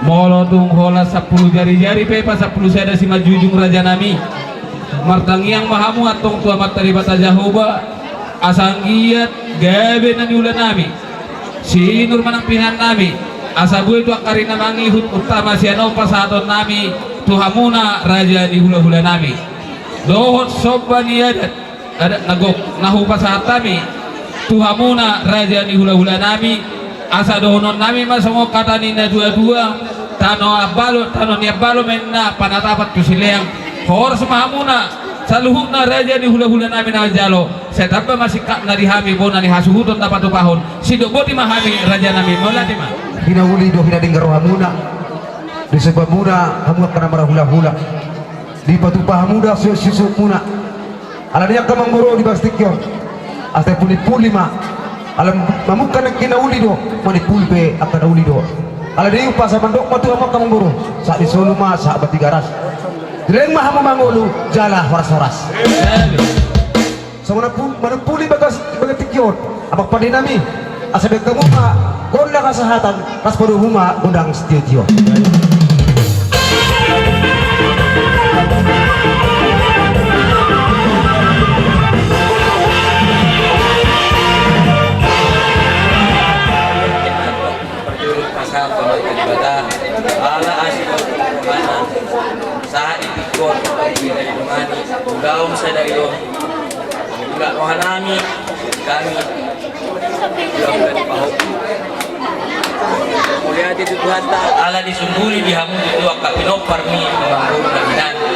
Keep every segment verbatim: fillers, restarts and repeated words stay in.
Molo tung holan sampulu jari-jari pe, pasampulu sada simanjujung, raja nami. Martangiang ma hamu antong tu Amanta Debata Jahowa, asa anggiat gabe na niula nami, sinur ma nang pinahan nami, asa boi tu angka ari na mangihut, utama sian on pasahaton nami tu hamuna raja ni hula-hula nami. Dohot somba ni adat, adat na gok na hupasahat hami tu hamuna raja ni hula-hula nami, asa dohonon nami ma songon hata ni na tua-tua: Tano ambalo, tano ni ambalo ma inna panatapan tu sileang. Horas ma hamuna saluhutna raja ni hula-hula nami na manjalo, sai tamba ma singkatna di hami bona ni hasuhuton na patupahon. Sidok boti ma hami, raja nami, mauliate ma. Hinauli do hinadenggan rohamuna, di sombamuna hamu angka na marhula-hula, dipatupa hamu do suhut-suhutmuna. Alani angka amangboru di bagas tingki on, asa puli-puli ma. Ala mamungka nangkin na uli do, manipuli pe angka na uli do. Alani i umpasa mandok ma tu hamu angka amangboru: Sahat ni solu ma, sahat ma Tigaras. Dilehon ma hamu mangolu jala horas-horas. Songon na pu-, manipuli bagas, bagas tingki on, amang pande nami, asa bahen hamu ma gondang hasahatan, laos padomu ma gondang sitio-tio. Parjolo pasahat tu Amanta Debata, ala asi dohot rohana, sahat di tingki on, di na didongani, ulaon sadari on, ulaon roha nami, hami, ulaon dari pahompu. Mauliate tu Tuhanta, ala disungkuli di hamu tutu angka pinompar ni amangboru nami.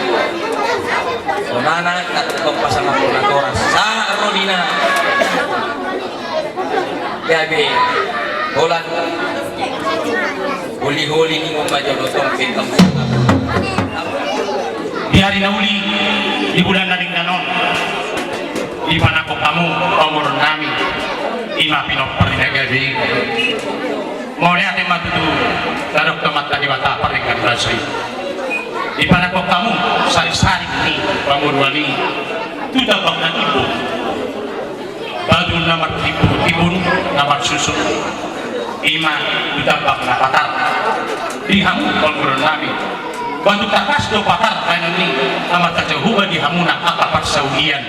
Songon na tong pasahathon natoras, sahat ro di na gabe holan holi-holi ni umma jolo tong pe hamu. Di ari na uli, di bulan na denggan on, dipanangkok hamu pamoruon nami, i ma pinompar ni na gabe i. Mauliate ma tutu, na dok tu Amanta Debata pardenggan basa i. Dipanangkok hamu sarik-sarik ni pamoruon i tu tambak na timbul, batu na martimbun-timbun na marsusun, i ma tu tambak na patar. Di hamu pamoruon nami, batu tangkas do patar, bahenon ni Amanta Jahowa di hamuna angka parsaulian.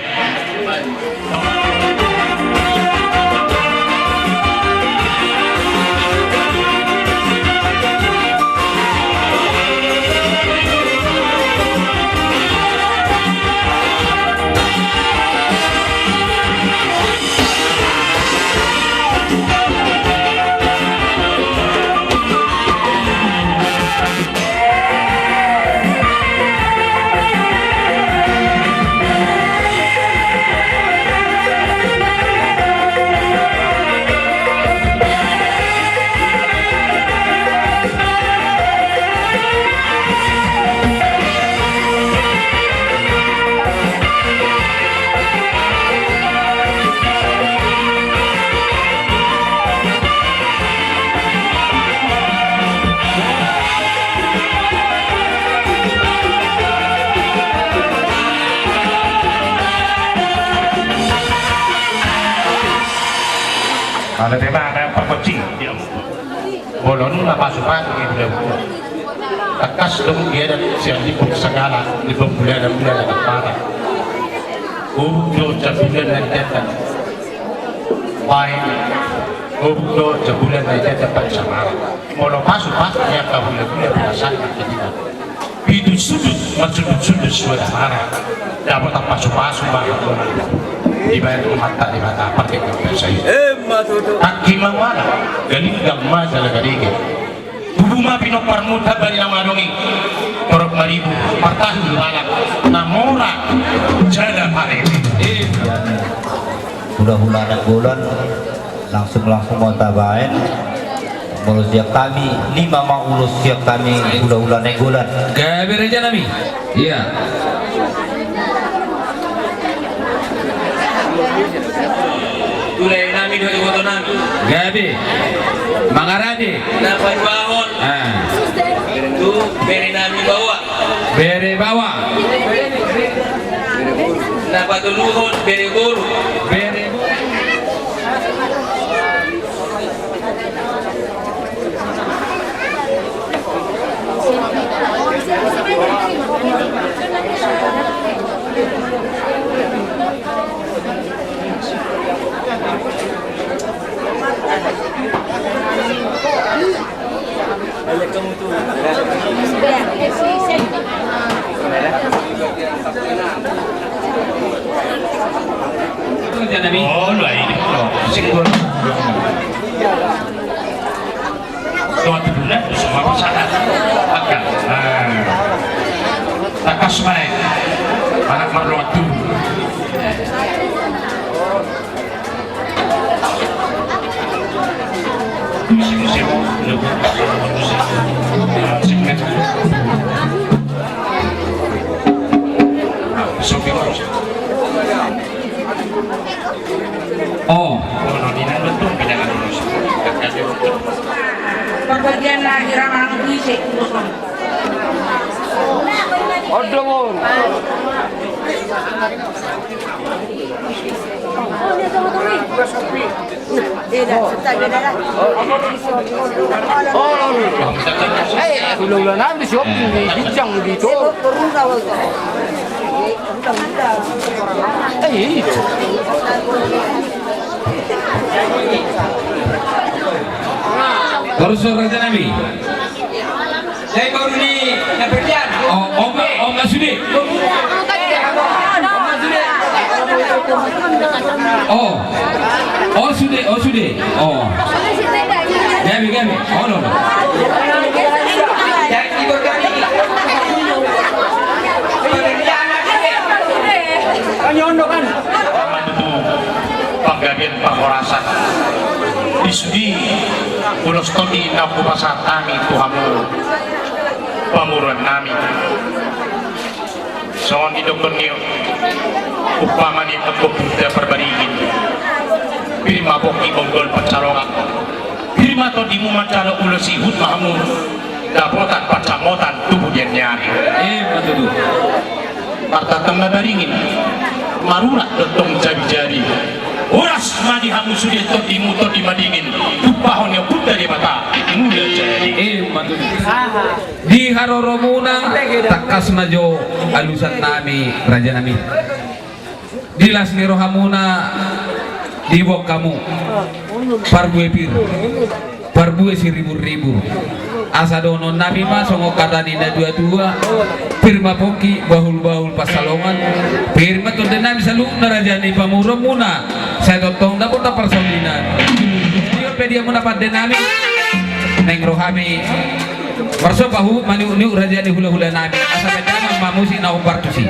Ala tema ada apa kucing? Bolon na pasu-pasu di hula-hula. Tangkas do di adat sian limbong sagala, limbong bulana, bulana na patah. Gobuk do jabulan na didatang. Baik. Gobuk do jabulan na didatang pansamaran. Molo pasu-pasu ni angka hula-hula, perasaanna ketika pitu sudut, marsudut-sudut suara hara. Dapotan pasu-pasu ma hamu, dibahen Amanta Debata pardenggan basa i. Emma tutu. Tangki ma muara, galinggang ma jala gadege. Tubu ma pinomparmu tamba ni naung adong i. Torop ma ribu, partahi halak na mora jala pareme. Emma. Hula-hula Nainggolan, langsung-langsung ma tabahen. Molo sian hami, lima ma ulos sian hami hula-hula Nainggolan. Gabe, raja nami. Ia. Tule nami, dohot iboto nami. Gabe. Mangarade. Na paduahon. Ah. Tu bere nami baoa. Bere baoa. Na patoluhon bere boru. Bere boru. Oh, lah ini, oh, singgul. Doa tudunan, semua pasangan. Agak. Nah. Takas mana? Anak marloa tu. Oh. Parbagian na hira manang puisi. Odo mon. Hula-hula nami di shopping di Bijang di Toro. Torus raja nami. Sai baru ni na berlian. Oh, oh, ma, oh, ma sude. Oh. Oh, sude, oh, sude. Oh. Gabe, gabe. Oh, no, no. Jadi, berkali. Berlian, sude. Kan nyondo, kan? Panggabean panghorasan. Di sude ulos tondi na hupasahat hami tu hamu pamoruon nami. Songon didok ni umpama ni angka Buddha Parbaringin. Pir ma pongki bonggol pansalongan. Pir ma tondimu manjalo ulos, ihut ma hamu dapotan pansamotan tu pudian ni ari. Ima tutu. Martantan ma baringin, marurat do tong jabi-jabi. Horas ma di hamu sude tondimu tondi madingin, tumpahon ni Ompunta Debata mula jadi. Ima tutu. Di haroromuna tangkas ma jo alusan nami, raja nami. Di las ni rohamuna diboan hamu parbue pir, parbue siribur-ribur. Asa dohonon nami ma songon hata ni na tua-tua: Pir ma pongki, bahul-bahul pansalongan. Pir ma tondi nami saluhutna raja ni pamoruonmuna. Sai tongtong dapotan parsaulian. Di on pe di hamuna pande nami, naeng ro hami marsombahut maniuk-niuk raja ni hula-hula nami, asa baen damang ma musik na hombar tusi.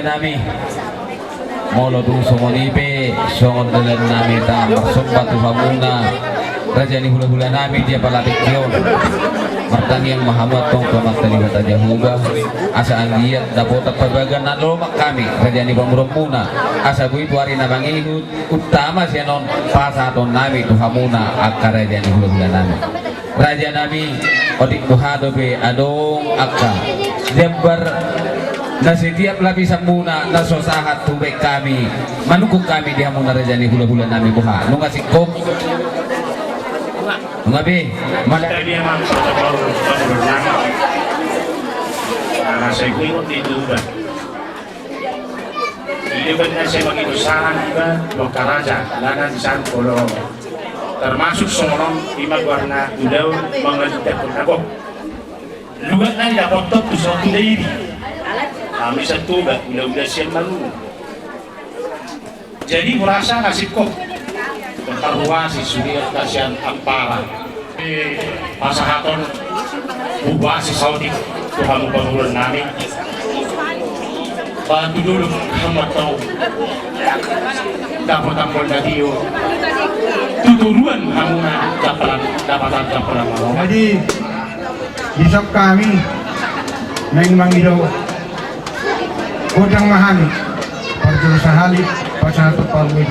Nami. Molo tung songon i pe, songon dalan nami ta marsomba tu hamuna, raja ni hulahula nami di apala tingki on. Martangiang ma hamu antong tu Amanta Debata Jahowa, asa anggiat dapotan parbagason na lomak hami, raja ni pamoruonmuna, asa boi tu ari na mangihut, untama sian on pasahaton nami tu hamuna angka raja ni hulahula nami. Raja nami, otik boha dope adong angka jambar na setiap lapisanmuna na so sahat tu baen hami, manungkun hami di hamuna raja ni hulahula nami, boha nunga singkop? Nunga be, mala. Jadi, amang, nah, saya ingot di itu, Bang. Dia kan saya mangido saran iba tu angka raja, alana di sana molo termasuk songon on, ima goarna ulaon mangalintahon agoh. Luat nai dapothon tu saut ulaon i. Hami satoga ulaula sian Manurung. Jadi hurasa na singkop. Tongka ruas i sude angka sian ampara. Pasahaton huboan si saotik tu hamu pamoruon nami. Ba tu dolok hamu antong dapotan gonda tio. Tu toruan hamuna dapotan, dapotan dapotan. Jadi, dison hami naeng mangido gondang ma hami. Parjolo sahali pasahaton parbue.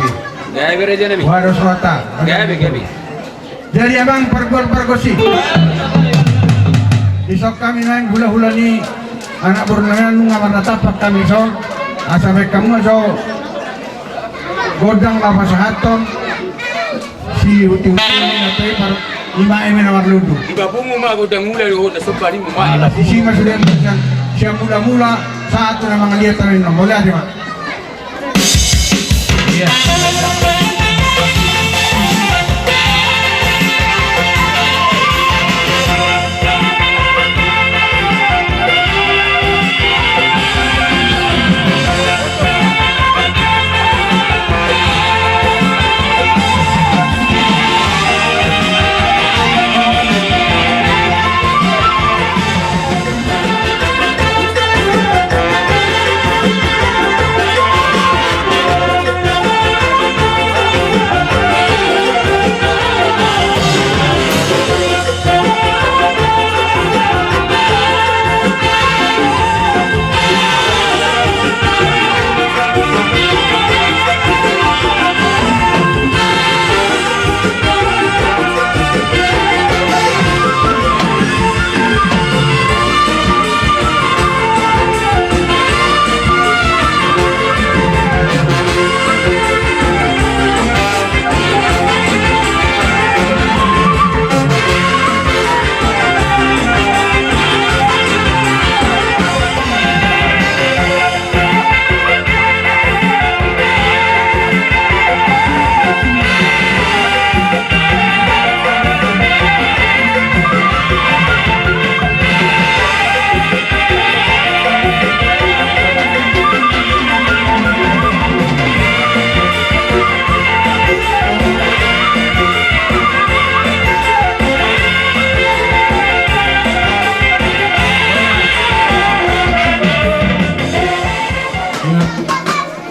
Gabe raja nami. Wados wata. Gabe, gabe. Jadi amang pargual pargonsi. Dison hami naeng hulahula ni anak boru nami nunga marnatampak hami dison. Asa baen hamu ma jo gondang na pasahathon si huti-huti ni na pe par ima eme na marlundu. Di babumu ma gondang mula dohot na somba ni muma. Ala sisi ma sude sian, sian mula-mula sahat tu na mangaliat hami na mauliate ma.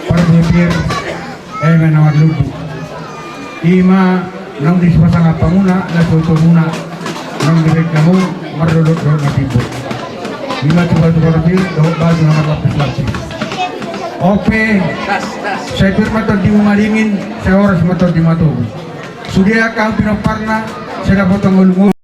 Parbue pir eme na marlundu. Ima naung dipasangap hamuna na sotomuna, naung dibaen hamu mardodok dohot na timbo. Ima tuba-tuba na pir dohot batu na marlapis-lapis. On pe, sai pir ma tondimu madingin, sai horas ma tondimu matogu. Sude angka hamu pinomparna, sai dapotan ngolu-ngolu.